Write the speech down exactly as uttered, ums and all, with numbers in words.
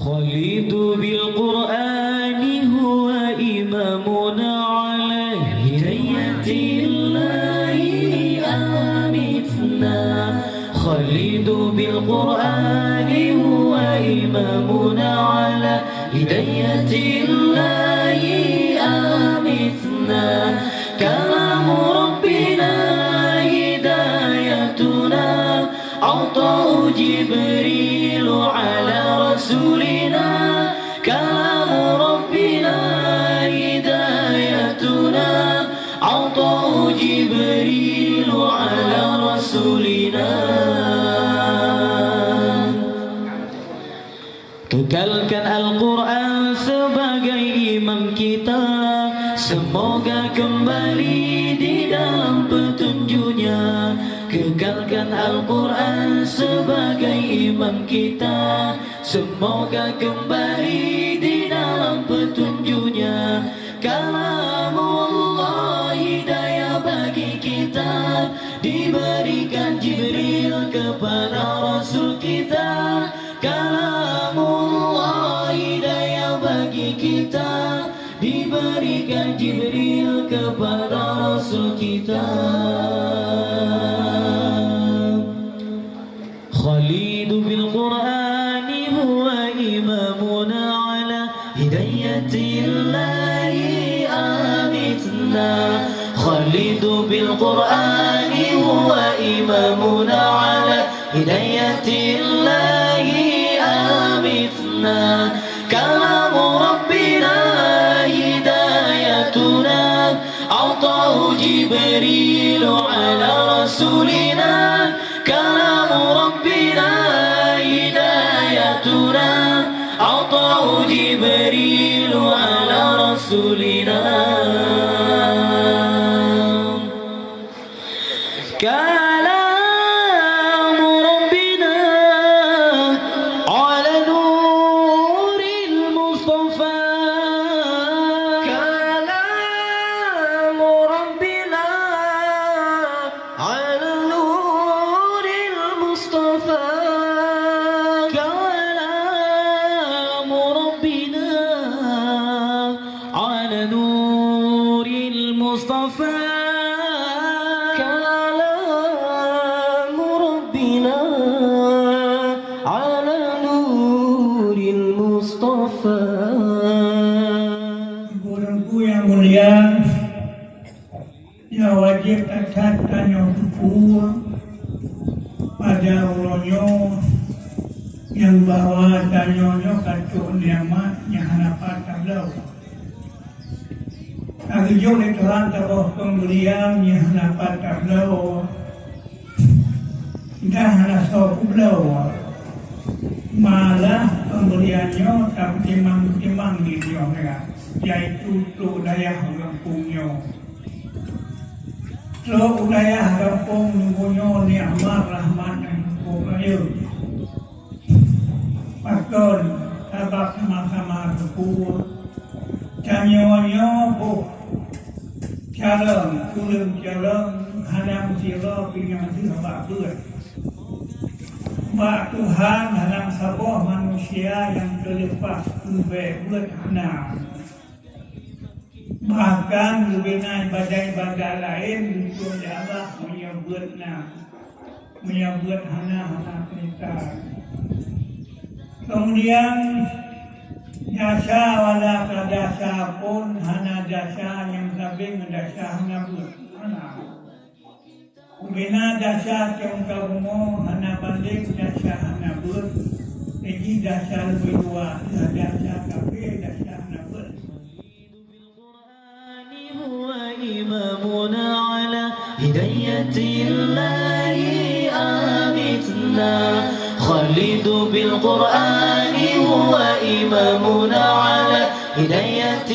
خليت بالقرآن هو إمامنا على هداية الله أمتنا. خليت بالقرآن هو إمامنا على هداية الله أمتنا. كلام ربنا هدايتنا. عطاء جبريل على رسولنا. كلام ربنا هدايتنا. عطاء جبريل على رسولنا. Kekalkan Al-Quran sebagai imam kita. Semoga kembali di dalam petunjuknya. Kekalkan Al-Quran sebagai imam kita. Semoga kembali di dalam petunjuknya. Kalamullah hidayah bagi kita. Diberikan Jibril kepada Rasul kita. Kalamullah hidayah bagi kita. Diberikan Jibril kepada Rasul kita. خليت بالقرآن هو إمامنا على هداية الله أمتنا. خليت بالقرآن هو إمامنا على هداية الله أمتنا. كلام ربنا هدايتنا. عطاء جبريل على رسولنا. كلام ربنا هدايتنا. عطاء جبريل على رسولنا. كلام ربنا على نور المصطفى. كلام ربنا على نور المصطفى. كلام ربنا على نور المصطفى. كلام ربنا على نور المصطفى. Gurée-gurée nyang mulia, nyang wajéb that-that tanyoe teupeue pada uroe nyoe, nyang bahwa tanyoe nyoe ka trok nikmat nyang hana pat tabloe. Ka geujok lé Tuhan saboh peumeulian nyang hana pat tabloe, dan hana soe peubloe. Malah peumeulian nyoe tapeutimang-timang di dunia akhirat, yaitu trok dayah gampông nyoe. Trok u dayah gampông nyoe nikmat rahmat nyang cukup rayeuk. Pakon, sabab sama-sama teupeue, tanyoe nyoe boh carông, ureuëng carông hana meusidroe pinyang deuh bak beuet. Bak Tuhan hana saboh manusia nyang teuleupah keu bèe beuet, hana. Bahkan leubeh na ibadat-ibadat laén dukon lé Allah meunyoe beuet na, meunyoe beuet hana, hana peurintah. Keumudian, desya wala ka desya pun hana desya nyang sabe ngon desya hana beuet. Hana. Ubena desya cong ka bumoe hana bandéng desya hana beuet. Lagèe desya leubeh dua, desya kafé, desya hana beuet. هو إمامنا على هداية الله أمتنا. خليت بالقرآن هو إمامنا على هداية